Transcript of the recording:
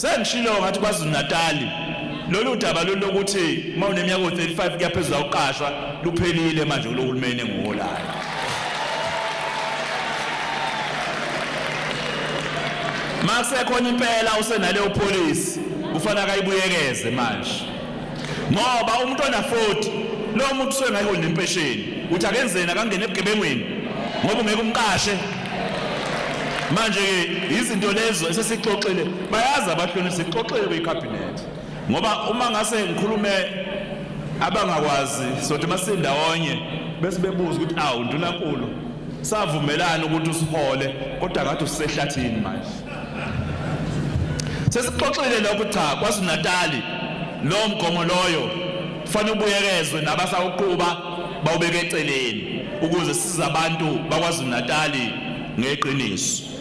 Sengishilo ngathi KwaZulu-Natal lolu daba lolu lokuthi uma uneminyaka u-35 kuya phezulu awuqashwa luphelile manje kulo hulumeni engiwuholayo. Makusekhona impela usenaleyo policy kufanele akayibuyekeze manje. Ngoba umuntu ona 40 lo muntu usuke ngayiholi nempesheni uthi akenzeni akangene ebugebengwini ngoba ungeke umqashe. Manje ke izinto lezo esesixoxile bayazi abahloni sixoxile kwicabinet ngoba uma ngase ngikhulume abangakwazi sothi masindawonye bese bebuza ukuthi awu ndunankulu savumelana ukuthi usihole kodwa kade usehlathini manje. Sesixoxile lokho cha KwaZulu-Natal lowo mgomo loyo kufanele ubuyekezwe nabasawuqhuba bawubeke eceleni ukuze size abantu baKwaZulu-Natal ngeqiniso.